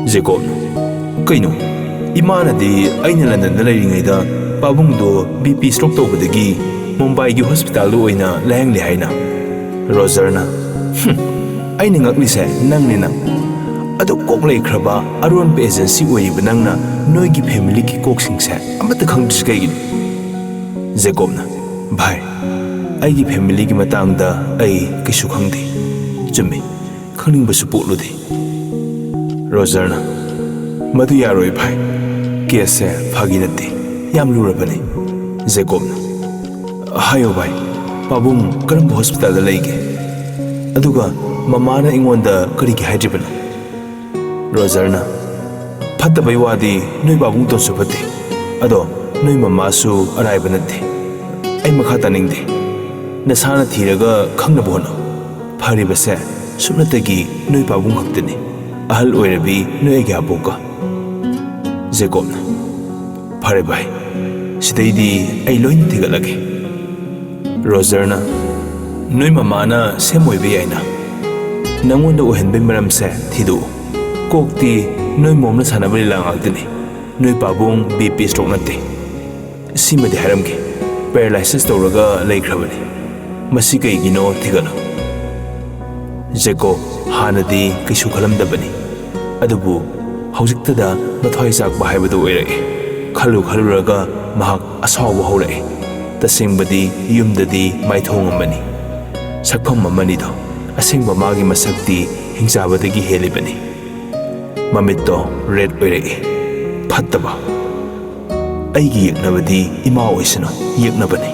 ꯖꯦꯀꯣꯕꯅ, "ꯀꯩꯅꯣ? ꯏꯃꯥꯅꯗꯤ ꯑꯩꯅ ꯂꯟꯗꯟꯗ ꯂꯩꯔꯤꯉꯩꯗ ꯄꯥꯕꯨꯡꯗꯣ ꯕꯤ ꯄꯤ ꯁ꯭ꯇ꯭ꯔꯣꯛ ꯇꯧꯕꯗꯒꯤ ꯃꯨꯝꯕꯥꯏꯒꯤ ꯍꯣꯁꯄꯤꯇꯥꯜꯗ ꯑꯣꯏꯅ ꯂꯥꯌꯦꯡꯂꯦ ꯍꯥꯏꯅ꯫" ꯔꯣꯖꯔꯅ, "ꯍꯨꯝ, ꯑꯩꯅ ꯉꯛꯂꯤꯁꯦ ꯅꯪꯅꯤ ꯅꯪ꯫ ꯑꯗꯨ ꯀꯣꯛ ꯂꯩꯈ꯭ꯔꯕ ꯑꯔꯣꯟꯕ ꯑꯦꯖꯦꯟꯁꯤ ꯑꯣꯏꯔꯤꯕ ꯅꯪꯅ ꯅꯣꯏꯒꯤ ꯐꯦꯃꯤꯂꯤꯒꯤ ꯀꯣꯛꯁꯤꯡꯁꯦ ꯑꯃꯠꯇ ꯈꯪꯗ꯭ꯔꯤꯁꯤ ꯀꯩꯒꯤꯅꯣ?" ꯖꯦꯀꯣꯕꯅ, "ꯚꯥꯏ, ꯑꯩꯒꯤ ꯐꯦꯃꯤꯂꯤꯒꯤ ꯃꯇꯥꯡꯗ ꯑꯩ ꯀꯩꯁꯨ ꯈꯪꯗꯦ꯫ ꯆꯨꯝꯃꯤ, ꯈꯪꯅꯤꯡꯕꯁꯨ ꯄꯣꯛꯂꯨꯗꯦ꯫" ꯔꯣꯖꯔꯅ, "ꯃꯗꯨ ꯌꯥꯔꯣꯏ ꯚꯥꯏ, ꯀꯦꯁꯁꯦ ꯐꯥꯒꯤ ꯅꯠꯇꯦ, ꯌꯥꯝ ꯂꯨꯔꯕꯅꯤ꯫" ꯖꯦꯀꯣꯕꯅ, "ꯍꯥꯏꯌꯣ ꯚꯥꯏ, ꯄꯥꯕꯨꯡ ꯀꯔꯝꯕ ꯍꯣꯁꯄꯤꯇꯥꯜꯗ ꯂꯩꯒꯦ? ꯑꯗꯨꯒ ꯃꯃꯥꯅ ꯑꯩꯉꯣꯟꯗ ꯀꯔꯤꯒꯤ ꯍꯥꯏꯗ꯭ꯔꯤꯕꯅꯣ?" ꯔꯣꯖꯔꯅ, "ꯐꯠꯇꯕꯩ ꯋꯥꯗꯤ ꯅꯣꯏ ꯄꯥꯕꯨꯡꯇꯣꯟꯁꯨ ꯐꯠꯇꯦ, ꯑꯗꯣ ꯅꯣꯏ ꯃꯃꯥꯁꯨ ꯑꯔꯥꯏꯕ ꯅꯠꯇꯦ꯫ ꯑꯩ ꯃꯈꯥ ꯇꯥꯅꯤꯡꯗꯦ꯫ ꯅꯁꯥꯅ ꯊꯤꯔꯒ ꯈꯪꯅꯕ ꯍꯣꯠꯅꯧ꯫ ꯐꯔꯤꯕꯁꯦ ꯁꯨꯞꯅꯇꯒꯤ ꯅꯣꯏ ꯄꯥꯕꯨꯡ ꯈꯛꯇꯅꯤ, ꯑꯍꯜ ꯑꯣꯏꯔꯕꯤ ꯅꯣꯏ ꯑꯒ꯭ꯌꯥꯕꯣꯛꯀ꯫" ꯖꯦꯀꯣꯕꯅ, "ꯐꯔꯦ ꯚꯥꯏ, ꯁꯤꯗꯩꯗꯤ ꯑꯩ ꯂꯣꯏꯅ ꯊꯤꯒꯠꯂꯒꯦ꯫" ꯔꯣꯖꯔꯅ, "ꯅꯣꯏ ꯃꯃꯥꯅ ꯁꯦꯝ ꯑꯣꯏꯕ ꯌꯥꯏꯅ꯫ ꯅꯪꯉꯣꯟꯗ ꯑꯣꯏꯍꯟꯕꯩ ꯃꯔꯝꯁꯦ ꯊꯤꯗꯣꯛꯎ꯫ ꯀꯣꯛꯇꯤ ꯅꯣꯏ ꯃꯣꯝꯅ ꯁꯥꯟꯅꯕ ꯂꯤꯂꯥ ꯉꯥꯛꯇꯅꯤ꯫ ꯅꯣꯏ ꯄꯥꯕꯨꯡ ꯕꯤ ꯄꯤ ꯁ꯭ꯇ꯭ꯔꯣꯛ ꯅꯠꯇꯦ꯫ ꯁꯤꯃꯗꯤ ꯍꯥꯏꯔꯝꯒꯦ, ꯄꯦꯔꯥꯂꯥꯏꯁꯤꯁ ꯇꯧꯔꯒ ꯂꯩꯈ꯭ꯔꯕꯅꯤ꯫ ꯃꯁꯤ ꯀꯩꯒꯤꯅꯣ ꯊꯤꯒꯠꯂꯨ꯫" ꯖꯦꯀꯣꯕ ꯍꯥꯟꯅꯗꯤ ꯀꯩꯁꯨ ꯈꯜꯂꯝꯗꯕꯅꯤ, ꯑꯗꯨꯕꯨ ꯍꯧꯖꯤꯛꯇꯗ ꯃꯊ꯭ꯋꯥꯏ ꯆꯥꯛꯄ ꯍꯥꯏꯕꯗꯨ ꯑꯣꯏꯔꯛꯏ꯫ ꯈꯜꯂꯨ ꯈꯜꯂꯨꯔꯒ ꯃꯍꯥꯛ ꯑꯁꯥꯎꯕ ꯍꯧꯔꯛꯏ꯫ ꯇꯁꯦꯡꯕꯗꯤ ꯌꯨꯝꯗꯗꯤ ꯃꯥꯏꯊꯣꯡ ꯑꯃꯅꯤ, ꯁꯛꯐꯝ ꯑꯃꯅꯤꯗꯣ꯫ ꯑꯁꯦꯡꯕ ꯃꯥꯒꯤ ꯃꯁꯛꯇꯤ ꯍꯤꯡꯆꯥꯕꯗꯒꯤ ꯍꯦꯜꯂꯤꯕꯅꯤ꯫ ꯃꯃꯤꯠꯇꯣ ꯔꯦꯗ ꯑꯣꯏꯔꯛꯏ꯫ ꯐꯠꯇꯕ꯫ ꯑꯩꯒꯤ ꯌꯦꯛꯅꯕꯗꯤ ꯏꯃꯥ ꯑꯣꯏꯁꯅꯨ, ꯌꯦꯛꯅꯕꯅꯤ꯫